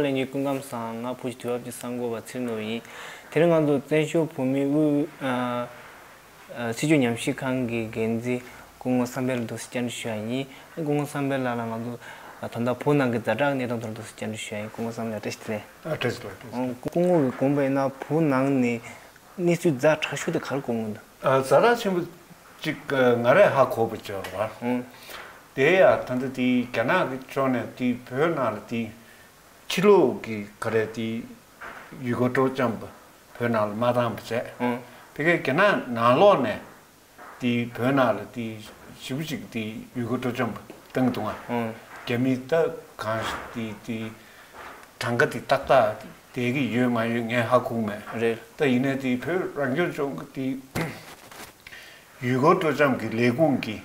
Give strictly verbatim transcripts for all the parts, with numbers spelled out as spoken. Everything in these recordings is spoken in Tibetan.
ལྷན་རྒྱས་སྐུ་ཁམས་བཟང་། ང་བུ་གཞི་དུས་བབ་ཀྱི་གསར་འགོད་པ་ཚེ་རིང་ནོར་བུ་ཡིན། དེ་རིང་ང་ཚོ་བཙན་བྱོལ་བོད་མིའི་དབུས་ཨ་ཨ་སྲིད་བྱུས་ཉམས་ཞིབ་ཁང་གི་འགན་འཛིན་སྐུ་ངོ་བསམ་འཕེལ་ལ་འདུག་སེ་བཅར་འདྲི་ཞུ་ཡ་ཡིན། སྐུ་ངོ་བསམ་འཕེལ་ལགས་ལ་ང་ཚོ་ཨ་ད་ལྟ་བོད་ནང་གི་ཛ་དྲག་གནས་སྟངས་ཐོག་འདུག་སེ་བཅར་འདྲི་ཞུ་ཡ་ཡིན། སྐུ་ངོ་བསམ་འཕེལ་ལགས་བཀྲ་ཤིས་བདེ་ལེགས། ཨ་བཀྲ་ཤིས་བདེ་ལེགས། སྐུ་ངོ་གིས་དགོངས་པ་ཡིན་ན་བོད་ནང་ནས་གནས་ཚུལ་ཛ་དྲག་ཤོས་དེ་ག་རེ་གོ་མྱོང་འདུག་ཨ་ཛ་དྲག་ཆེན་པོ་གཅིག་ཨ་ང་རས་ཧ་གོ་བ་བྱས་པ་རེད་བ། ཨང་། དེ་ཡང་ད་ལྟ་དེ་རྒྱ་ནག་གི་ཕྱོགས་ནས་དེ་བོད་ནང་ལ་དེ་ཕྱི་ལོགས་ཀྱི་ག་རེ་དེ་ཡུལ་སྐོར་སྤྲོ་འཆམ་པ་བོད་ནང་ལ་མ་བཏང་བ་བྱས། ཨང་། དེ་གའི་རྒྱ་ནག་ནང་ལོགས་ནས་དེ་བོད་ནང་ལ་དེ་ཞེ་པོ་ཅིག་དེ་ཡུལ་སྐོར་སྤྲོ་འཆམ་པ་བཏང་འདུག་ཨང་། ཨང་། རྒྱ་མི་ད་གང་ཞིག་དེ་དེ་གྲངས་ཀ་དེ་ཏག་ཏག་བསྡད་ཀྱི་ཡོད་མ་ཡོད་ངས་ཧ་གོ་མེད། རེད། ད་ཡིན་ནའི་དེ་བོད་རང་སྐྱོང་ལྗོངས་ཀྱི་དེ་ཡུལ་སྐོར་སྤྲོ་འཆམ་གྱི་ལས་ཁུངས་ཀྱིས་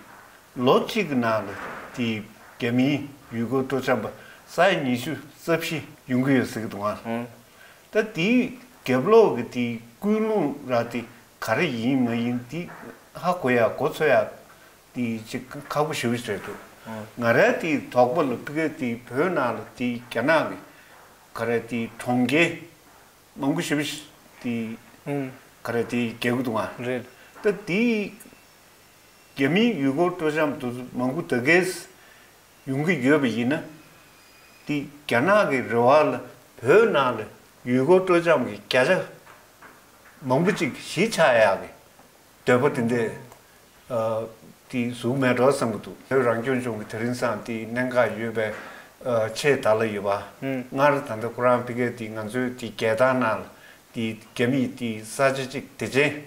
ལོ་གཅིག་གི་ནང་ལ་དེ་རྒྱ་མིའི་ཡུལ་སྐོར་སྤྲོ་འཆམ་པ་ས་ཡ་ཉི་ཤུ་རྩ་བཞི་ཡོང་གི་ཡོད་ཟེར་གྱི་འདུག་ཨང་། ཨང་། ད་དེའི་རྒྱབ་ལོགས་ཀྱི་དེའི་ཀུན་སློང་ར་དེ་ག་རེ་ཡིན་མ་ཡིན་དེ་ཧ་གོ་ཡ་མགོ་འཚོས་ཡ་དེ་ཅིག་ཁག་པོ་ཞེ་པོ་ཞིག་རེད་འདུག་ཨང་། ང་རའི་དེའི་དོགས་པ་ལ་ཕ་གིའི་དེའི་བོད་ནང་ལ་དེའི་རྒྱ་ནག་གི་ག་རེ་དེའི་གྲོང་ཁྱེར་མང་པོ་ཞེ་པོ་ཞིག་དེའི་ཨང་། ག་རེ་དེའི་རྒྱག་གི་འདུག་ཨང་། རེད། ད་དེའི་རྒྱ་མིའི་ཡུལ་སྐོར་སྤྲོ་འཆམ་དེ་ཚོ་མང་པོ་ད་གས་ཡོང་གི་ཡོད་པ་ཡིན་ན། དེ་རྒྱ་ནག་གི་རེ་བ་ལ་བོད་ནང་ལ་ཡུལ་སྐོར་སྤྲོ་འཆམ་གྱི་བརྒྱ་ཆ་མང་པོ་ཅིག་གཞིས་ཆགས་ཡག་གི་འདོད་པ་དེ་འདྲས་ཨ་དེ་བཟུང་མེད་འགྲོ་བསམ་གྱི་འདུག་བོད་རང་སྐྱོང་ལྗོངས་ཀྱི་དེ་རིང་སང་དེ་གནད་འགག་ཡོད་པའི་ཨ་ཆེས་དར་ལ་ཡོད་པ། ཨང་། སྔར་ད་ལྟ་ཁོ་རང་ཕ་གིའི་དེ་ང་ཚོའི་དེ་རྒྱལ་ཐང་ནང་ལ་དེ་རྒྱ་མིས་དེ་ས་ཆ་གཅིག་བདེ་ཆེན།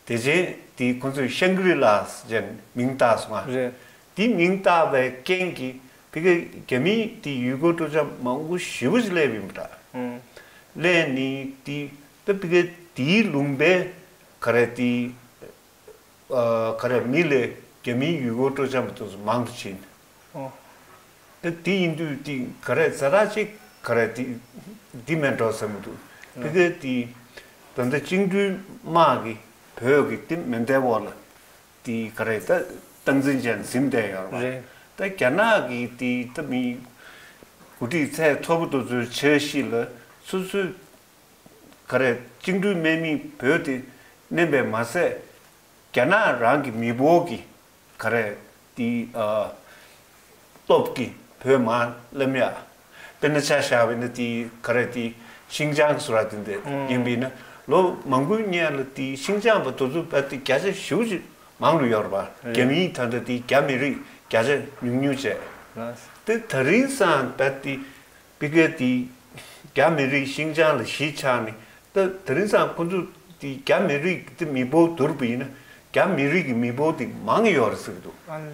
དེ་རྗེས་དེ་ཁོ་ཚོས་ཤང་གི་རི་ལ་ཟེར་མིང་བཏགས་སོང་ང་། རེད། དེ་མིང་བཏགས་པའི་རྐྱེན་གྱིས་ཕ་གི་རྒྱ་མིས་དེ་ཡུལ་སྐོར་སྤྲོ་འཆམ་མང་པོ་ཞེ་པོ་ཞིག་སླེབས་ཡིན་པ་འདྲ། ཨང་། སླེབས་ནས་དེ་ད་ཕ་གི་དེའི་ལུང་པའི་ག་རེ་དེ་ཨ་ག་རེ་མི་ལས་རྒྱ་མིའི་ཡུལ་སྐོར་སྤྲོ་འཆམ་པ་དེ་ཚོ་མང་དུ་ཕྱིན། ཨོ། ད་དེ་ཡིན་དུས་དེ་ག་རེ་ཛ་དྲག་ཅིག་ག་རེ་དེ་འདི་མེད་འགྲོ་བསམ་གྱི་འདུག་ཕ་གི་དེ་ད་ལྟ་བཅིངས་འགྲོལ་དམག་གིས་བོད་ཀྱི་དེ་མེ་མདའི་འོག་ལ་དེ་ག་རེ་ད་སྟངས་འཛིན་བྱས་ནས་ཟིན་བསྡད་ཡོད་རེད་པ། རེད། ད་རྒྱ་ནག་གི་དེ་ད་མི་འགོ་ཁྲིད་ཚད་མཐོ་པོ་དེ་ཚོའི་འཆར་གཞི་ལ་སོ་སོའི་ག་རེ་བཅིངས་འགྲོལ་དམག་མིས་བོད་དེ་མནན་པས་མ་ཟད། རྒྱ་ནག་རང་གི་མི་འབོར་གྱི་ག་རེ་དེ་ཨ་སྟོབས་ཀྱིས་བོད་མར་ལེན་ཡ། དཔེར་ན་ཆ་བཞག་པ་ཡིན་ན་དེ་ག་རེ་དེ་ཤིང་ཅང་གི་བཟོ་འདྲ་དེ་འདྲ་ཨང་ཡིན་པ་ཡིན་ན་ལོ་མང་པོའི་སྔོན་ལ་དེ་ཤིང་ཅང་པ་དེ་ཚོ་བལ་དེ་བརྒྱ་ཆ་ཞེ་པོ་ཅིག་མང་རུ་ཡོད་རེད་པ། རེད། རྒྱ་མིའི་ད་ལྟ་དེ་རྒྱ་མི་རིགས་བརྒྱ་ཆ་ཉུང་ཉུང་བྱས། ལགས། དེ་ད་རིང་སང་བལ་དེ་ཕ་གི་དེ་རྒྱ་མི་རིགས་ཤིང་ཅང་ལ་གཞིས་ཆགས་ནས། ད་དེ་རིང་སང་ཁོ་ཚོ་དེ་རྒྱ་མི་རིགས་དེ་མི་འབོར་བསྡུར་བ་ཡིན་ན་རྒྱ་མི་རིགས་ཀྱི་མི་འབོར་དེ་མང་ཡོད་རེད་ཟེར་གྱི་འདུག་ཨ་ལེ་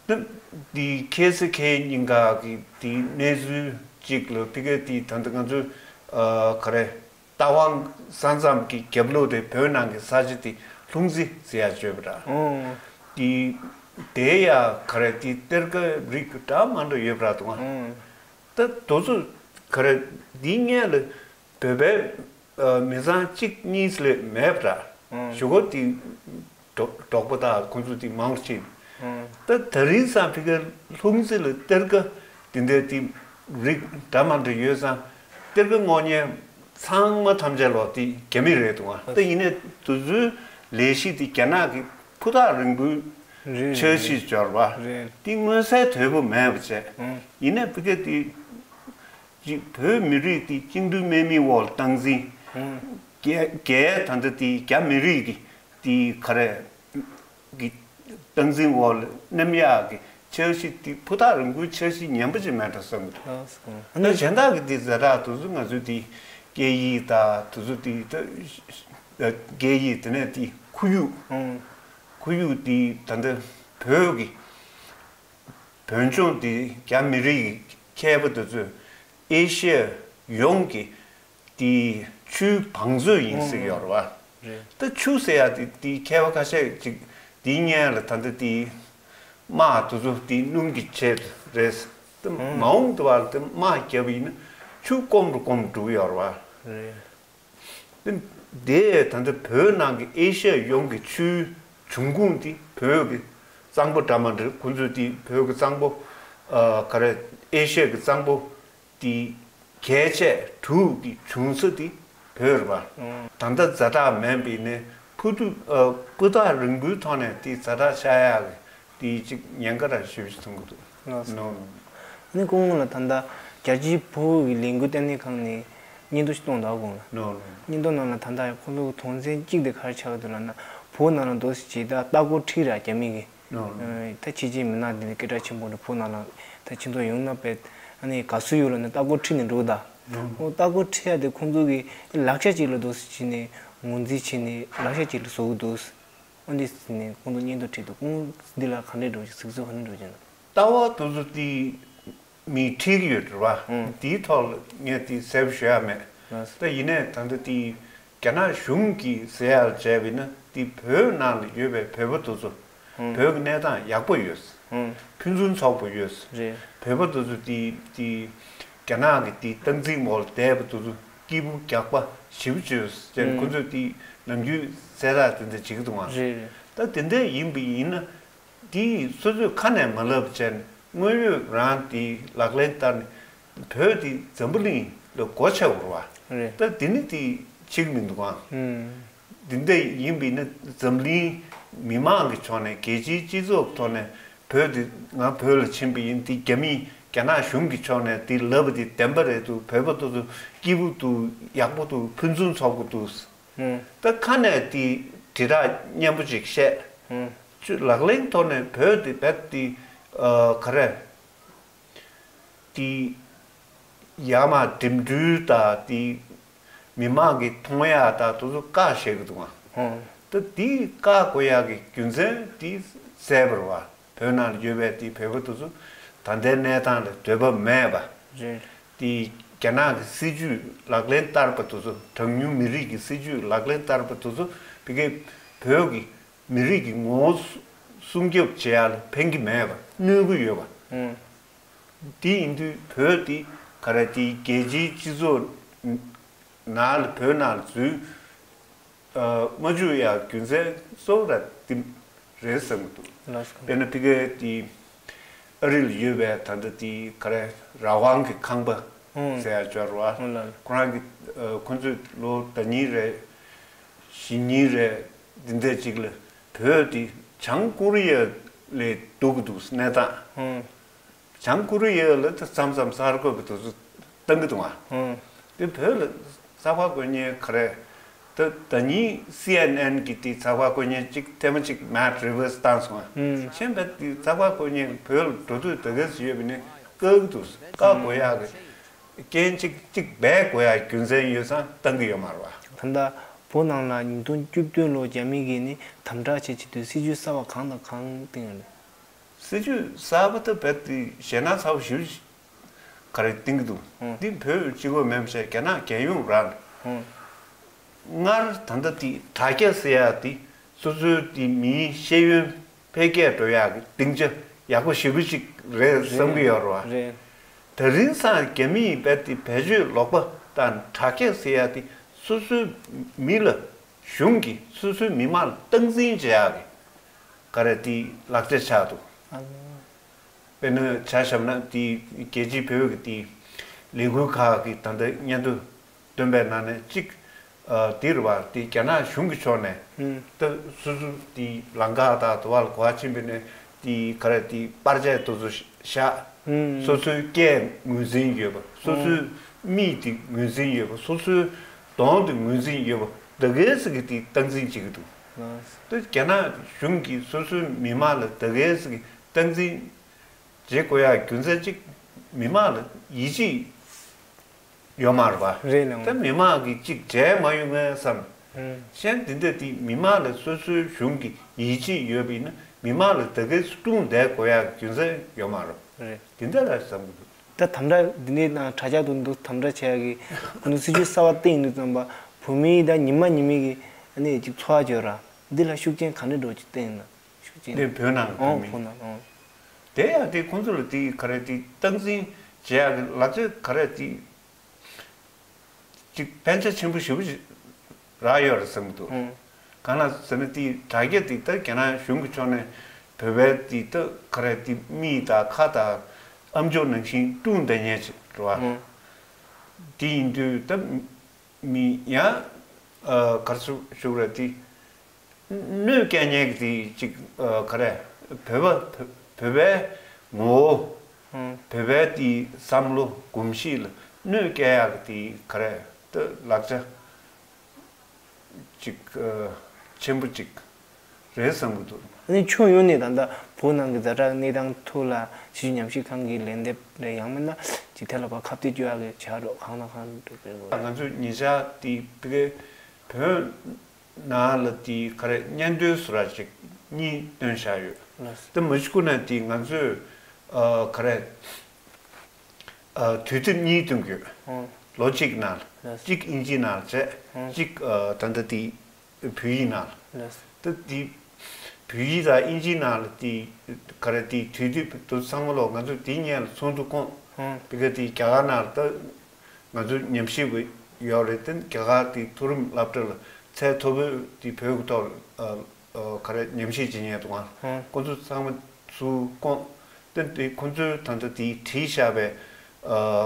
ལེ། ད་དེ་ཁེ་སི་ཁེ་གཉིས་ཀ་གི་དེ་གནས་ཚུལ་གཅིག་ལ་ཕ་གི་དེ་ད་ལྟ་ང་ཚོ་ཨ་ག་རེ་རྟ་དབང་ས་མཚམས་ཀྱི་རྒྱབ་ལོགས་དེ་བོད་ནང་གི་ས་ཆ་དེ་ལྷུང་རྩེ་ཟེར་ཡ་བརྗོད་པ་འདྲ། ཨོ། དེ་དེ་ཡ་ག་རེ་དེ་གཏེར་ཁ་རིགས་འདྲ་མི་འདྲ་ཡོད་པ་འདྲ་འདུག་ཨ། ཨོ། ད་དེ་ཚོ་ག་རེ་འདི་སྔོན་ལ་བོད་པའི་ཨ་མི་ཚང་གཅིག་གཉིས་ལས་མེད་པ་འདྲ། ཨང་། གཞུག་གུ་དེ་འབྲོག་འབྲོག་པ་དང་ཁོང་ཚོ་དེ་མང་རུ་ཕྱིན། ཨང་། ད་ད་རིང་སང་ཕ་གིའི་ལྷུང་རྩེ་ལ་གཏེར་ཁ་དེ་འདྲའི་དེ་རིགས་འདྲ་མི་འདྲ་ཡོད་ཙང་གཏེར་ཁ་དངོས་གནས་ཚང་མ་ཐམས་ཅད་ལོ་དེ་རྒྱ་མི་རེད་འདུག་ཨ། ད་ཡིན་ནའི་དེ་ཚོའི་ལས་གཞི་དེ་རྒྱ་ནག་གི་ཕུ་ཐག་རིང་པོའི་རེད། འཆར་གཞི་འབྱོར་བ་རེད། དེ་མངོན་གསལ་དོད་པོ་མེད་པ་བྱས། ཨང་། ཡིན་ནའི་ཕ་གི་དེ། གཅིག་བོད་མི་རིགས་དེ་བཅིངས་འགྲོལ་དམག་མིའི་འོག་ལ་སྟངས་འཛིན། ཨང་། རྒྱ་རྒྱའི་ད་ལྟ་དེ་རྒྱ་མི་རིགས་ཀྱི་དེ་ག་རེ་གི་སྟངས་འཛིན་འོག་ལ་མནན་ཡག་གི་འཆར་གཞི་དེ་ཕུ་ཐག་རིང་པོའི་འཆར་གཞི་ངན་པ་ཅིག་མེད་འགྲོ་བསམ་གྱི་འདུག་ཨང་། ད་གཞན་དག་གི་དེ་ཛ་དྲག་དེ་ཚོ་ང་ཚོའི་དེ་སྐད་ཡིག་དང་དེ་ཚོ་དེ་ད་སྐད་ཡིག་དེ་ནས་དེ་ཁོར་ཡུག་ཨང་། ཁོར་ཡུག་དེ་ད་ལྟ་བོད་ཀྱི་བོད་ལྗོངས་དེ་རྒྱ་མི་རིགས་ཀྱི་མཁས་པ་དེ་ཚོས། ཨེ་ཤི་ཡ་ཡོངས་ཀྱི་དེའི་ཆུའི་བང་མཛོད་ཡིན་ཟེར་གྱི་ཡོད་རེད་བ། རེད། ད་ཆུ་ཟེར་ཡ་དེ་དེའི་མཁས་པ་ཁ་ཤས་ཅིག་དེའི་སྔོན་ལ་ད་ལྟ་དེའི་དམག་དེ་ཚོ་དེའི་སྣུམ་གྱི་ཆེད་དུ་རེད། ད་མ་འོངས་དུ་བར་དུ་དམག་བརྒྱབ་པ་ཡིན་ན་ཆུ་སྐོམ་རུ་སྐོམ་རུ་འགྲོ་གི་ཡོད་རེད་བ། རེད། དེ་དེ་ད་ལྟ་བོད་ནང་གི་ཨེ་ཤི་ཡ་ཡོངས་ཀྱི་ཆུའི་འབྱུང་ཁུངས་དེ་བོད་ཀྱི་གཙང་པོ་འདྲ་མི་འདྲ་ཁོང་ཚོས་དེ་བོད་ཀྱི་གཙང་པོ་ཨ་ག་རེ་ཨེ་ཤི་ཡ་གི་གཙང་པོ་ དེ་གལ་ཆེ་དྲུག་གི་བྱུང་ས་དེ་བོད་རེད་པ། ད་ལྟ་ཛ་དྲག་མིན་པའི་ནས་ཕུ་ཐུ་ཨ་སྤུས་དག་རིང་པོའི་ཐོག་ནས་དེ་ཛ་དྲག་ཆགས་ཡག་གི་དེ་གཅིག་ཉེན་ཁ་ར་ཞེ་པོ་ཅིག་མཐོང་གི་འདུག་ལགས་སོ། ནོ། ཨ་ནི་སྐུ་ངོ་ལ་ད་ལྟ་རྒྱལ་སྤྱིའི་བོད་ཀྱི་ལས་འགུལ་ལྟེ་གནས་ཁང་ནས་སྙན་ཐོ་ཞིག་བཏོན་འདུག་གོང་ལ། ནོ་ནོ། སྙན་ཐོ་ནང་ལ་ད་ལྟ་ཁོང་ཚོ་གི་དོན་ཚན་གཅིག་དེ་ག་རེ་ཆགས་ཀྱི་འདུག་ལབ་ན། བོད་ནང་ལ་འདུག་སེ་བྱས་ད་ལྟ་སྐོར་ཁྲིད་ར་རྒྱ་མི་གི། ནོ་ནོ། ཨ་ད་ཕྱི་རྒྱལ་མི་སྣ་འདི་ནས་སྐད་གྲགས་ཆེན་པོ་འདྲ་བོད་ནང་ལ་ད་ཕྱིན་ཐོག་ཡོང་ན་དཔེ་ཨ་ནི་དགའ་བསུ་ཡོད་ལབ་ནས་ལྟ་སྐོར་ཁྲིད་ནས་འགྲོ་གི་ད། ནོ་ནོ། ཨོ་ལྟ་སྐོར་ཁྲིད་ཡ་དེ་ཁོང་ཚོ་གི་ལག་ཆ་ཅིག་ལ་འདུག་སེ་བྱས་ནས་ངོས་འཛིན་བྱས་ནས་ལག་ཆ་ཅིག་ལ་བཟོ་གི་འདུག་ཨ་འདི་ཟེར་ནས་ཁོང་ཚོ་སྙན་ཐོ་བྲིས་འདུག་ཁོང་འདི་ལ་ག་འདྲས་འགྲོ་ཅིག་གཟིགས་ཚུལ་ག་འདྲས་འགྲོ་ཅིག་ན། ལྟ་བ་དེ་ཚོ་དེ་མིས་ཁྲིད་ཀྱི་ཡོད་རེད་བ། ཨང་། དེའི་ཐོག་ལ་ངས་དེ་གསལ་པོ་ཞུ་ཡ་མེད། ལགས་སོ། ད་ཡིན་ནའི་ད་ལྟ་དེ་རྒྱ་ནག་གཞུང་གིས་ཟེར་ཡ་ལ་བྱས་པ་ཡིན་ན་དེ་བོད་ནང་ལ་ཡོད་པའི་བོད་པ་དེ་ཚོ་ཨང་། བོད་ཀྱི་གནས་སྟངས་ཡག་པོ་ཡོད། ཨང་། ཕུན་སུམ་ཚོགས་པོ་ཡོད། རེད། བོད་པ་དེ་ཚོ་དེ་དེ་རྒྱ་ནག་གི་དེ་སྟངས་འཛིན་འོག་ལ་བསྡད་པ་དེ་ཚོ་སྐྱིད་པོ་རྒྱགས་པ་ཞེ་པོ་ཅིག་ཡོད་ཟེར། ཨང་། ཁོ་ཚོས་དེ་ནམ་རྒྱུན་གསལ་བསྒྲགས་དེ་འདྲ་བྱེད་ཀྱི་འདུག་ཨང་། རེད་རེད། ད་དེ་འདྲ་ཡིན་པ་ཡིན་ན། དེ་ཡིས་སོ་སོས་ཁ་ནས་མ་ལབ་བྱས་ནས་དངོས་ཡོད་རང་དེ་ལག་ལེན་བསྟར་ནས་བོད་དེ་འཛམ་བུ་གླིང་ལ་སྒོ་ཕྱེ་བར་བ། རེད། ད་དེ་ནི་དེ་ཕྱིར་མི་འདུག་ཨང་། ཨུམ། འདི་འདྲ་ཡིན་པས་ན་འཛམ་གླིང་མི་མང་གི་ཕྱོགས་ནས་རྒྱལ་སྤྱིའི་སྤྱི་ཚོགས་ཐོག་ནས་བོད་དེ་ང་བོད་ལ་ཕྱིན་པ་ཡིན། དེ་རྒྱ་མིས་རྒྱ་ནག་གཞུང་གི་ཕྱོགས་ནས་དེ་ལབ་པ་དེ་བདེན་པ་རེད་འདུག་བོད་པ་དེ་ཚོ་སྐྱིད་པོ་འདུག་ཡག་པོ་འདུག་ཕུན་སུམ་ཚོགས་པོ་འདུག་ཨུམ། ད་ཁ་ནས་དེ་དྲིལ་བསྒྲགས་སྙན་པོ་ཅིག་བཤད། ཨུམ། ཅུ་ལག་ལེན་ཐོག་ནས་བོད་དེ་རྦད་དེ་ཨ་ག་རེ། དེ་ཡར་མར་འགྲིམ་འགྲུལ་དང་དེ་མི་མང་གི་མཐོང་ཡག་དང་དེ་ཚོ་བཀག་བཞག་གི་འདུག་ཨང་། ཨུམ། ད་དེ་བཀག་དགོས་ཡག་གི་རྒྱུ་མཚན་དེ་གསལ་པོ་རེད་བ། བོད་ནང་ལ་ཡོད་པའི་དེ་བོད་པ་དེ་ཚོ་ད་ལྟའི་གནས་སྟངས་ལ་འདོད་པ་མེད་པ། རེད། དེ་རྒྱ་ནག་གི་སྲིད་ཇུས་ལག་ལེན་བསྟར་པ་དེ་ཚོ། གྲངས་ཉུང་མི་རིགས་ཀྱི་སྲིད་ཇུས་ལག་ལེན་བསྟར་པ་དེ་ཚོ་ཕ་གིའི་བོད་ཀྱི་མི་རིགས་ཀྱི་ངོ་བོ་སྲུང་སྐྱོབ་བྱེད་ཡག་ལ་ཕན་གྱི་མེད་པ། གནོད་ཀྱི་ཡོད་པ། ཨུམ། དེ་ཡིན་དུས་བོད་དེ་ག་རེ་དེ་རྒྱལ་སྤྱིའི་སྤྱི་ཚོགས་ནང་ལ་བོད་ནང་ལ་འཛུལ་ཨ་མ་བཅུག་ཡག་རྒྱུ་མཚན་གཙོ་བོ་ར་དེ་རེད་བསམ་གྱི་འདུག་ལགས་སོ། དཔེར་ན་ཕ་གིའི་དེ་ཨ་རི་ལ་ཡོད་པའི་ད་ལྟ་དེ་ག་རེ་རང་དབང་གི་ཁང་པ་ཨུམ། ཟེར་ཡག་ཅིག་ཡོད་རེད་བ། ཨུམ་ལགས། ཁོ་རང་གི་ཨ་ཁོ་ཚོས་ལོ་ཟླ་ཉིན་རེ་བཞི་ཉིན་རེ་འདི་འདྲ་ཅིག་ལ་བོད་དེ་བྱང་ཀོ་རི་ཡ་ལས་སྡུག་གི་འདུག་གནས་སྟངས། ཨུམ། བྱང་ཀོ་རི་ཡ་ལ་ད་མཚམས་མཚམས་གསར་འགོད་པ་དེ་ཚོ་བཏང་གི་འདུག་ཨ། ཨུམ། དེ་བོད་ལ་གསར་པ་བཀོད་མཁན་ག་རེ། ད་ཟླ་ཉིན་སི་ཨེན་ཨེན་གི་དེ་གསར་པ་བཀོད་མཁན་གཅིག་ཐེངས་མ་གཅིག་མེད་རི་ཝར་སི་བཏང་སོང་ཨ། ཨུམ། གཞན་པ་དེ་གསར་པ་བཀོད་མཁན་བོད་ལ་འགྲོ་འདོད་ད་ག་ཙམ་ཡོད་པ་ནས་བཀག་གི་འདུག་བཀག་དགོས་ཡག་གི་རྐྱེན་གཅིག་གཅིག་སྦས་དགོས་ཡག་རྒྱུ་མཚན་ཡོད་ཙང་བཏང་གི་ཡོད་མ་རེད་བ། ད་ལྟ་བོད་ནང་ལ་ཉིས་སྟོང་བཅུ་བདུན་ལོ་རྒྱ་མི་གིས་ནི་དམ་དྲག་བྱེད་ཆེད་དུ་སྲིད་ཇུས་གསར་པ་གང་དང་གང་བཏིང་ཡོད་རེད། སྲིད་ཇུས་གསར་པ་དེ་རྦད་དེ་ཞེད་སྣང་ཚ་པོ་ཞེ་པོ་ག་རེ་བཏིང་གི་འདུག་ཨང་། འདི་བོད་གཅིག་པོ་མིན་པ་བྱས་རྒྱ་ནག་རྒྱལ་ཡོངས་རང་ཨང་། སྔར་ད་ལྟ་དེ་དྲ་རྒྱ་ཟེར་ཡག་དེ་སོ་སོའི་དེ་མིའི་ཤེས་ཡོན་འཕེལ་རྒྱས་འགྲོ་ཡག་གི་སྡིངས་ཆ་ཡག་པོ་ཞེ་པོ་ཅིག་རེད་བསམ་གྱི་ཡོད་རེད་བ། རེད། དེ་རིང་སང་རྒྱ་མིས་རྦད་དེ་བེད་སྤྱོད་ལོག་པ་དང་དྲ་རྒྱ་ཟེར་ཡག་དེ་སོ་སོའི་མི་ལ་གཞུང་གིས་སོ་སོའི་མི་མང་ལ་སྟངས་འཛིན་བྱེད་ཡག་གི་ག་རེ་དེ་ལག་ཆ་ཆགས་འདུག་ཨ་ནི། དཔེར་ན་ཆ་བཞག་ན་དེ་རྒྱལ་སྤྱིའི་བོད་ཀྱི་དེ་ལས་འགུལ་ཁག་གི་ད་ལྟ་སྙན་ཐོ་བཏོན་པའི་ནང་ནས་གཅིག་ཨ་དེ་རེད་བ། དེ་རྒྱ་ནག་གཞུང་གི་ཕྱོགས་ནས་ཨུམ། ད་སོ་སོ་དེ་ལམ་ཁ་དང་དུ་བ་ལ་གོ་བ་ཕྱིན་པའི་ནས་དེ་ག་རེ་དེ་པར་ཆས་དེ་ཚོ་བཞག་ཨུམ། སོ་སོའི་སྐད་ངོས་འཛིན་ཡོད་པ། སོ་སོའི་མིག་དེ་ངོས་འཛིན་ཡོད་པ། སོ་སོའི་གདོང་དེ་ངོས་འཛིན་ཡོད་པ། ད་གའི་ཟིག་གི་དེ་སྟངས་འཛིན་བྱེད་ཀྱི་འདུག་ད་རྒྱ་ནག་གཞུང་གིས་སོ་སོའི་མི་མང་ལ་ད་གའི་ཟིག་གི་སྟངས་འཛིན་བྱེད་དགོས་ཡག་རྒྱུ་མཚན་གཅིག་མི་མང་ལ་ཡིད་ཆེས་ཡོད་མ་རེད་པ། རེད་ལགས། ད་མི་མང་གིས་གཅིག་བྲེལ་མ་ཡོང་ངས་བསམ། ཨང་། གཞན་དེ་འདྲ་དེ་མི་མང་ལ་སོ་སོའི་གཞུང་གི་ཡིད་ཆེས་ཡོད་པ་ཡིན་ན་མི་མང་ལ་ད་གའི་ཀྲུང་བསྡད་དགོས་ཡག་རྒྱུ་མཚན་ཡོད་མ་རེད། རེད། དེ་འདྲ་ལ་བསམ་གི་འདུག་ད་དམ་དྲག་འདི་འདྲའི་ནང་དྲ་རྒྱ་དུ་འདུག་དམ་དྲག་བྱེད་ཡག་གི་ཁོ་ཚོ་སྲིད་ཇུས་གསར་བ་བཏིང་ཡོང་དུས་ཙམ་པ་བོད་མིའི་ད་ཉི་མ་ཉི་མའི་གི་ཨ་ནི་ཅིག་འཚོ་བ་བརྗོད་ར་འདི་ལ་ཤུགས་རྐྱེན་ག་འདྲ་འགྲོ་ཅིག་བཏིང་ཡོང་ན་ཤུགས་རྐྱེན་འདི་བོད་ནང་གི་ཨང་བོད་མི་བོད་ནང་ཨང་། དེ་ཡང་དེ་ཁོང་ཚོ་ལ་དེ་ག་རེ་དེ་སྟངས་འཛིན་བྱེད་ཡག་གི་ལག་ཆ་ག་རེ་དེ་ཅིག་ཕན་ཆ་ཆེན་པོ་ཞེ་པོ་ཅིག་རག་ཡོད་རེད་བསམ་གི་འདུག་ཨང་། གང་ལ་ཟེར་ན་དེ་དྲ་རྒྱ་དེ་ད་རྒྱ་ནག་གཞུང་གི་ཕྱོགས་ནས་བོད་པའི་དེ་ད་ག་རེ་དེ་མིག་དང་ཁ་དང་ཨམ་ཅོག་ནང་བཞིན་ཀྲུང་བསྡད་མཁན་ཅིག་རེད་བ། ཨང་། དེ་ཡིན་དུས་ད་མི་ཡང་གར་སོ་ཞུགས་ར་དེ་གནོད་སྐྱེལ་མཁན་གྱི་དེ་ཅིག་ག་རེ་བོད་པ་བོད་པའི་ངོ་བོ། ཨང་། བོད་པའི་དེ་བསམ་བློ་གོམས་གཤིས་ལ་གནོད་སྐྱེལ་ཡག་གི་དེ་ག་རེ་ད་ལག་ཆ་ཅིག་ཆེན་པོ་ཅིག་རེད་བསམ་གྱི་འདུག་ཨ་ནི་ཁྱོན་ཡོངས་ནས་ད་ལྟ་བོད་ནང་གི་ཛ་དྲག་གནས་སྟངས་ཐོག་ལ་ཕྱི་སྲིད་ཉམས་ཞིབ་ཁང་གི་ལན་འདེབས་རེད་ཡང་མིན་ན་ཅིག་དེ་ལ་ཕར་ཁ་གཏད་གཅོག་ཡག་གི་བྱ་རོགས་གང་ལ་གང་འགྲོ་དགོས་རེད། ང་ཚོས་ཉེ་ཆར་དེ་བོད་ནང་ལ་དེ་ག་རེ་སྙན་ཐོའི་བཟོ་འདྲ་ཅིག་གཉིས་བཏོན་བཞག་ཡོད། ལགས་སོ། དེ་མ་གཞི་ཁོ་ན་དེ་ང་ཚོས་ག་རེ་དུས་དེབ་གཉིས་བཏོན་གྱི་ཡོད། ཨང་། ལོ་གཅིག་ནང་ལ། ལགས་སོ། གཅིག་ཨིན་ཇི་ནང་ལ་བྱས། ཨང་། གཅིག་ད་ལྟ་དེ་བོད་ཡིག་ནང་ལ། ལགས་སོ། ད་དེ་བོད་ཡིག་དང་ཨིན་ཇི་ནང་ལ་དེ་ག་རེ་དེ་དུས་དེབ་དེ་ཚང་མ་ལོ་ང་ཚོས་དེ་སྔོན་ལ་ཚོགས་འདུ་བསྐོངས། ཨང་། དེ་ག་དེ་རྒྱ་གར་ནང་ལ་ད། ང་ཚོའི་ཉམས་ཞིབ་པ་ཡོད་རེད་དེ། རྒྱ་གར་དེ་མཐོ་རིམ་སློབ་གྲྭ་ལ་ཚད་མཐོ་པོའི་དེ་བོད་ཀྱི་ཐོག་ལ་ག་རེ་ཉམས་ཞིབ་བྱེད་མཁན་འདུག་ཨང་། ཁོང་ཚོ་ཚང་མ་ཚུར་བསྐོངས་ཏེ། དེ་ཁོང་ཚོའི་ད་ལྟ་དེ་བྲིས་བཞག་པའི་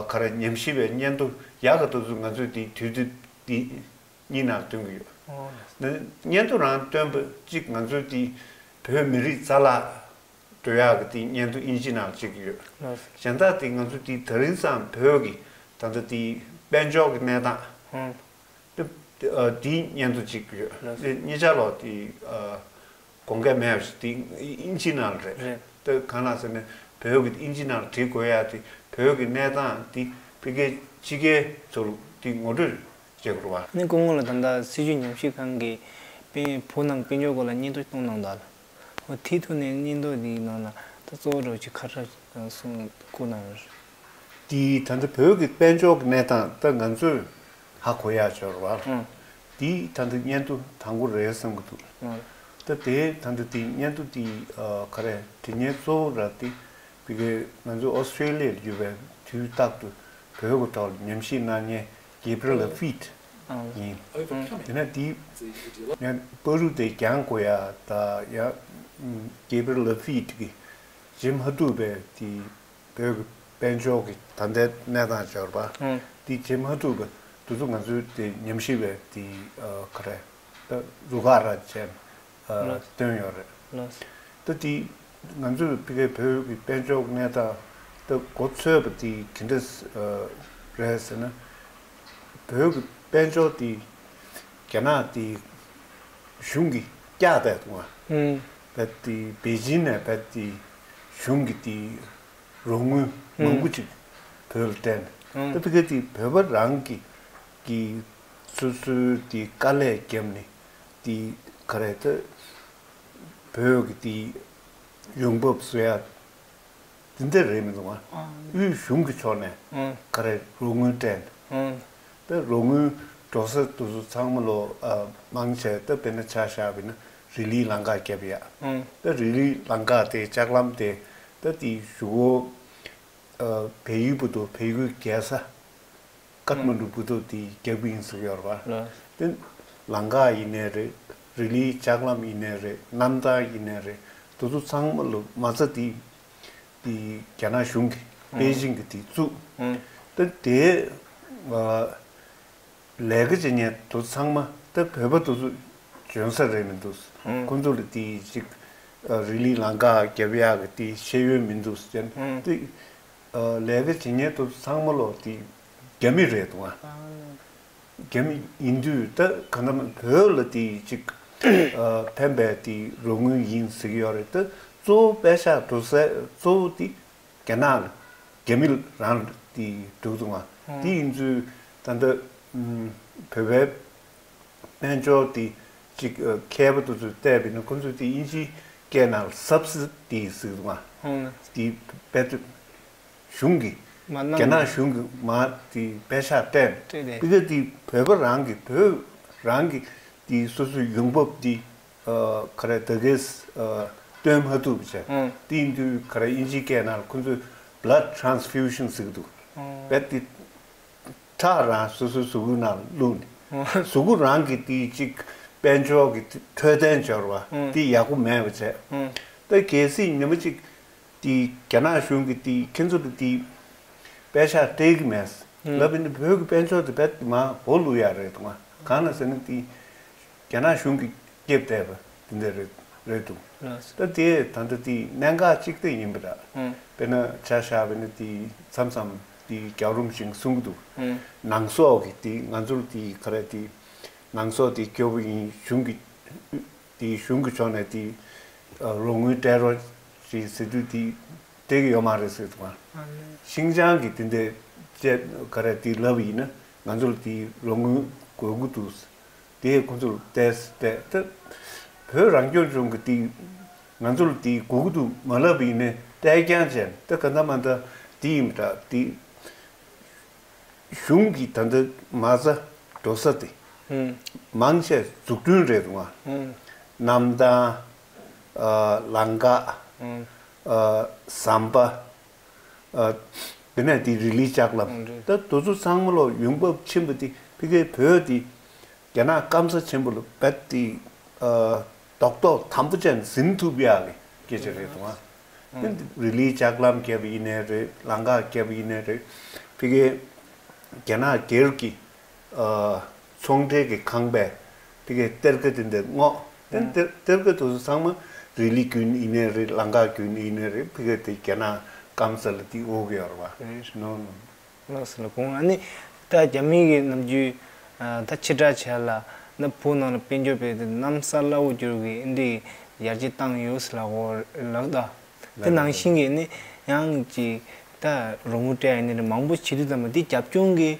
ག་རེ་ཉམས་ཞིབ་པའི་སྙན་ཐོ་ཡག་ག་དེ་ཚོ་ང་ཚོས་དེ་དུས་དེབ་དེ་གཉིས་ནང་བཏོན་གྱི་ཡོད། སྙན་ཐོ་རང་བཏོན་པ་གཅིག་ང་ཚོས་དེ་བོད་མི་རིགས་རྩ་བརླག་འགྲོ་ཡག་གི་དེ་སྙན་ཐོ་ཨིན་ཇི་ནང་བྲིས་ཀྱི་ཡོད། ལགས་སོ། གཞན་དག་དེ་ང་ཚོ་དེ་དེ་རིང་སང་བོད་ཀྱི་ད་ལྟ་དེ་དཔལ་འབྱོར་གྱི་གནས་སྟངས། ཧུམ། དེ་དེ་སྙན་ཐོ་བྲིས་ཀྱི་ཡོད། ལགས་སོ། དེ་གཉིས་ཆ་ལོ་དེ་དགོངས་འགལ་མེད་པ་ཞིག་དེ་ཨིན་ཇི་ནང་རེད། རེད། དེ་གང་ལགས་ཟེར་ན་བོད་ཀྱི་ཨིན་ཇི་ནང་བྲིས་དགོས་ཡག་དེ་བོད་ཀྱི་གནས་སྟངས་དེ་ཕ་གི་ཕྱི་རྒྱལ་ཚོ་ལ་དེ་ངོ་སྤྲོད་བྱེད་དགོས་རེད་བ། ནི་སྐུ་ངོ་ལ་ད་ལྟ་སྲིད་བྱུས་ཉམས་ཞིབ་ཁང་གི་དཔེ་བོད་ནང་དཔལ་འབྱོར་སྐོར་ལ་སྙན་ཐོ་གཏོང་གནང་འདུག་ལ། འོ་དེའི་ཐོག་ནས་སྙན་ཐོ་འདིའི་ནང་ལ་ད་གཙོ་བོ་འདྲ་བོ་ཅིག་ཁ་ཤས་གསུངས་བཀོད་གནང་ཡོད་རེད། དེའི་ད་ལྟ་བོད་ཀྱི་དཔལ་འབྱོར་གྱི་གནས་སྟངས་ད་ང་ཚོས་ཧ་གོ་ཡག་ཅིག་ཡོད་རེད་བ། ཨང་། དེའི་ད་ལྟ་སྙན་ཐོ་དང་པོ་རེད་བསམ་གྱི་འདུག་ཨང་། ད་དེའི་ད་ལྟ་དེའི་སྙན་ཐོ་དེའི་ག་རེ་དེ་སྙན་གཙོ་བོ་ར་དེ་བི་གེ་ང་ཚོ་ཨོ་སི་ཀྲེ་ལི་ཡར་ཡོད་པའི་དུས་རྟག་ཏུ་བོད་ཀྱི་ཐོག་ལ་ཉམས་ཞིབ་གནང་མཁན་གེབ་རི་ཨེལ་ལ་ཕིད་ཨང་ཡིན། དེ་ནས་དེའི་ཡང་བར་དུ་དེ་རྒྱང་དགོས་ཡག་ད་ཡང་གེབ་རི་ཨེལ་ལ་ཕིད་ཀྱི་ཇིམ་ཧ་ཏུ་བའི་དེ་བོད་ཀྱི་དཔལ་འབྱོར་གྱི་ད་ལྟའི་གནས་སྟངས་འབྱོར་པ། ཨང་། དེ་ཇིམ་ཧ་ཏུ་བ་དེ་ཚོ་ང་ཚོའི་དེ་ཉམས་ཞིབ་པའི་དེ་ག་རེ་ད་རུ་ཁག་ར་བྱས་ལགས། བཏོན་ཡོད་རེད། ལགས། ད་དེ་ང་ཚོས་ཕ་གིའི་བོད་ཀྱི་དཔལ་འབྱོར་གནས་སྟངས་ད་མགོ་ཚོས་པ་དེ་ག་འདྲ་རེད་ཟེར་ན། བོད་ཀྱི་དཔལ་འབྱོར་དེ་རྒྱ་ནག་དེ་གཞུང་གིས་བཀྱག་བསྡད་འདུག་ཨང་། ཨང་། བས་དེ་པེ་ཅིན་ནས་བས་དེ་གཞུང་གིས་དེ་རོགས་དངུལ་མང་པོ་ཅིག་བོད་ལ་སྤྲད་ནས། ཨང་། ད་ཕ་གི་དེ་བོད་པ་རང་གི་གི་སོ་སོའི་དེ་དཀའ་ལས་བརྒྱབ་ནས་དེ་ག་རེ་ད་བོད་ཀྱི་དེ་ཡོང་འབབ་བཟོ་ཡ་དེ་འདྲ་རེད་མི་འདུག་ཨང་། ཨང་། དབུས་གཞུང་གི་ཕྱོགས་ནས་ཨང་། ག་རེ་རོགས་དངུལ་སྤྲད་ནས། ཨང་། ད་རོགས་དངུལ་འགྲོ་ས་དེ་ཚོ་ཚང་མ་ལོ་ཨ་མང་ཆེ་ད་དཔེར་ན་ཆ་བཞག་པ་ཡིན་ན་རི་ལི་ལང་ཀ་བརྒྱབ་ཡ། ཨང་། ད་རི་ལི་ལང་ཀ་དེ་ལྕགས་ལམ་དེ་ད་དེ་གཞུག་གུ་ཨ་བལ་ཡུལ་བར་དུ་བལ་ཡུལ་རྒྱལ་ས་ཀཏ་མན་ཌུ་བར་དུ་དེ་རྒྱག་གི་ཡིན་ཟེར་གྱི་ཡོད་རེད་པ། ལགས། དེ་ལང་ཀ་ཡིན་ནའི་རེད། རི་ལིའི་ལྕགས་ལམ་ཡིན་ནའི་རེད། གནམ་ཐང་ཡིན་ནའི་རེད། དེ་ཚོ་ཚང་མ་ལ་མ་རྩ་དེ་དེ་རྒྱ་ནག་གཞུང་གིས་ཨང་། པེ་ཅིང་གིས་དེ་བཙུགས། ཨང་། ད་དེ་ཨ་ལས་ཀ་བྱེད་མཁན་དེ་ཚང་མ་ད་བོད་པ་དེ་ཚོ་འཇོན་ས་རེད་མི་འདུག་ཨང་། ཁོང་ཚོ་ལ་དེ་ཅིག་ཨ་རི་ལི་ལང་ཀ་རྒྱབ་ཡག་གི་དེ་ཤེས་ཡོན་མི་འདུག་ཟེར་ཨང་། དེ་ཨ་ལས་ཀ་བྱེད་མཁན་དེ་ཚོ་ཚང་མ་ལོ་དེ་རྒྱ་མི་རེད་འདུག་ཨང་། རྒྱ་མི་ཡིན་དུས་ད་ག་ནམ་བོད་ལ་དེ་ཅིག་ཨ་ཕན་པའི་དེ་རོགས་དངུལ་ཡིན་ཟེར་གྱི་ཡོད་རེད། ད་གཙོ་བོ་པད་ཤག་འགྲོ་སའི་གཙོ་བོ་དེ་རྒྱ་ནག་ལ་རྒྱ་མི་རང་ལ་དེ་འགྲོ་འདུག་ཨང་། དེ་ཡིན་དུས་ད་ལྟ་ཨམ་བོད་པའི་དཔལ་འབྱོར་དེ་ཅིག་ཨ་མཁས་པ་དེ་ཚོས་བལྟས་པ་ཡིན་ན་ཁོང་ཚོས་དེ་དབྱིན་ཇིའི་སྐད་ནང་ལ་སབ་སི་དི་ཟེར་གྱི་འདུག་ཨང་། དེ་དཔེ་དེ་གཞུང་གིས་མ་གནང་རྒྱ་ནག་གཞུང་གིས་མར་དེ་པད་ཤག་སྤྲད་སྤྲད་དེ། དེ་ག་དེ་བོད་པ་རང་གིས་བོད་རང་གིས་དེ་སོ་སོའི་ཡོང་འབབ་དེ་ཨ་ག་རེ་ད་གས་ཨ་སྟོན་མ་ཐུབ་བྱས། ཨང་། དེ་ཡིན་དུས་ག་རེ་དབྱིན་ཇིའི་སྐད་ནང་ལ་ཁོ་ཚོས་blood transfusion་ཟེར་གྱི་འདུག་ཨང་། རྦད་དེ་ཁྲག་རང་སོ་སོའི་གཟུགས་པོའི་ནང་ལ་བླུགས་ནས། ཨང་། གཟུགས་པོ་རང་གི་དེ་ཅིག་དཔལ་འབྱོར་གྱི་འཕྲོད་བསྟེན་འབྱོར་བ་ཨང་། དེ་ཡག་པོ་མེད་པ་བྱས། ཨང་། ད་གལ་སྲིད་ཉི་མ་གཅིག་དེ་རྒྱ་ནག་གཞུང་གིས་དེ་ཁྱེད་ཚོ་ལ་དེ་པད་ཤག་སྤྲད་ཀྱི་མེད། ལབ་ཡིན་ན་བོད་ཀྱི་དཔལ་འབྱོར་དེ་རྦད་མར་འོག་ལུས་ཡ་རེད་འདུག་ག་གང་ལ་ཟེར་ན་དེ་རྒྱ་ནག་གཞུང་གིས་བསྐྱབས་བསྡད་པ་དེ་འདྲ་རེད་རེད་འདུག་ལགས་སོ། ད་དེ་ད་ལྟ་དེ་གནད་འགག་ཅིག་དེ་ཡིན་པ་འདྲ། ཨང་། དཔེར་ན་ཆ་བཞག་པ་ཡིན་ན་དེ་མཚམས་མཚམས་དེ་རྒྱལ་བ་རིན་པོ་ཆེས་གསུང་གི་འདུག་ཨང་། ནང་སོག་གི་དེ་ང་ཚོར་དེ་ག་རེ་དེ་ནང་སོག་དེ་སྐྱོ་པོ་ཡིན། གཞུང་གི་དེ་གཞུང་གི་ཕྱོགས་ནས་དེ་རོགས་དངུལ་སྤྲད་རོགས་ཞེས་ཟེར་དུས་དེ་སྤྲད་ཀྱི་ཡོད་མ་རེད་ཟེར་འདུག་ག་ཤིན་ཅང་གི་དེ་འདྲའི་བཅད་ག་རེ་དེ་ལབ་ཡིན་ན་ང་ཚོར་དེ་རོགས་དངུལ་དགོས་ཀྱི་འདུག་དེ་ཁོ་ཚོར་བལྟས་བལྟས་ད་བོད་རང་སྐྱོང་ལྗོངས་ཀྱི་དེ་ང་ཚོར་དེ་དགོས་ཀྱི་འདུག་མ་ལབ་ཡིན་ནའི་སྤྲད་རྐྱང་བྱས་ད་ག་འདྲ་མ་འདྲ་དེ་ཡིན་པ་འདྲ་དེ། གཞུང་གི་ད་ལྟ་མ་རྩ་འགྲོ་ས་དེ་ཨུམ། མང་ཆེ་འཛུགས་སྐྲུན་རེད་འདུག་ག་ཨུམ། གནམ་ཐང་། ཨ། ལམ་ཁ། ཨུམ། ཨ། ཟམ་པ། ཨ། དེ་ནས་དེ་རི་ལི་ལྕགས་ལམ། ཨུམ། རེད། ད་དེ་ཚོ་ཚང་མ་ལོ་ཡོང་འབབ་ཆེན་པོ་དེ་ཕ་གིའི་བོད་དེ་རྒྱ་ནག་སྐམ་ས་ཆེན་པོ་ལ་རྦད་དེ། ཨ། རྡོག་རྡོག་དམ་པོ་ཅན་ཟིན་ཐུབ་ཡག་གི་སྐད་ཆ་རེད་འདུག་ག་ཨང་། རི་ལིའི་ལྕགས་ལམ་བརྒྱབ་པ་ཡིན་ནའི་རེད། ལམ་ཁ་བརྒྱབ་པ་ཡིན་ནའི་རེད། ཕ་གིའི་རྒྱ་ནག་སྒེར་གྱི་ཨ། ཚོང་འབྲེལ་གྱི་ཁང་པས་ཕ་གིའི་གཏེར་ཁ་དེ་འདྲ་བསྔོགས། དེ་ཨང་། གཏེར་གཏེར་ཁ་དེ་ཚོ་ཚང་མ་རི་ལི་ཀུན་ཡིན་ནའི་རེད། ལམ་ཁ་ཀུན་ཡིན་ནའི་རེད། ཕ་གིའི་དེ་རྒྱ་ནག་སྐམ་ས་ལ་དེ་དབོར་གི་ཡོད་རེད་པ། རེད། ནོ་ནོ། ལགས་སོ། ལགས། གོང་ཨ་ནི་ད་རྒྱ་མི་གི་ནམ་རྒྱུན་ཨ། ད་ཕྱིར་བསྒྲགས་བྱས་ལ་ན་བོད་ནང་ལ་དཔལ་འབྱོར་བས་དེ་གནམ་ས་བླ་འོག་འགྱུར་གི་ཨིན་དེ་ཡར་རྒྱས་བཏང་ཡོད་ཟེར་ལབ་གོ་ལབ་ད། དེ་ནང་བཞིན་གི་ནི་ཡང་ཅིག་ད་རོགས་དངུལ་སྤྲད་ཡ་ནི་མང་པོ་བྱེད་དུས་ཙམ་པ་འདི་རྒྱབ་ལྗོངས་གི་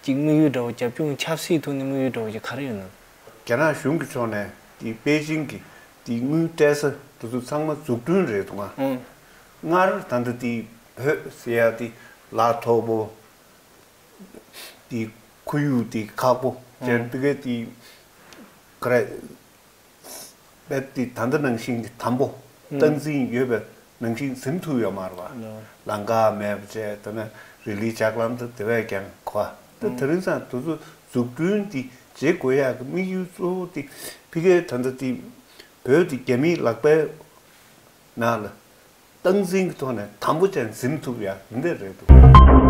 ཅིག་དམིགས་ཡུལ་འདྲ་བོ། རྒྱབ་ལྗོངས་ཆབ་སྲིད་ཐོག་ནས་དམིགས་ཡུལ་འདྲ་བོ་ཅིག་ག་རེ་ཡོད་ན། རྒྱ་ནག་གཞུང་གི་ཕྱོགས་ནས་དེ་པེ་ཅིང་གི་དེ་དངུལ་སྤྲད་ས་དེ་ཚོ་ཚང་མ་འཛུགས་སྐྲུན་རེད་འདུག་ག་ཨང་། སྔར་ད་ལྟ་དེ་བོད་ཟེར་ཡ་དེ་ལག་མཐོ་པོ། དེ་ཁོར་ཡུག་དེ་ཁག་པོ་ཅན། ཨང་། ཕ་གིའི་དེ་ག་རེ་རྦད་དེ་ད་ལྟ་ནང་བཞིན་གྱི་དམ་པོ་ཨང་། སྟངས་འཛིན་ཡོད་པའི་ནང་བཞིན་ཟིན་ཐུབ་ཡོད་མ་རེད་པ། ལོ། ལམ་ཁ་མེད་པ་བྱས། ད་ནི་རི་ལིའི་ལྕགས་ལམ་དེ་དེ་བས་ཀྱང་གོ། ད་ཨང་། དེ་རིང་སང་དེ་ཚོ་འཛུགས་སྐྲུན་དེ་བྱེད་དགོས་ཡག་གི་དམིགས་ཡུལ་གཙོ་བོ་དེ་ཕ་གིའི་ད་ལྟ་དེ་བོད་དེ་རྒྱ་མིའི་ལག་པའི་ནང་ལ་སྟངས་འཛིན་གྱི་ཐོག་ནས་དམ་པོ་ཅན་འཛིན་ཐུབ་ཡ་འདི་འདྲ་རེད་འདུག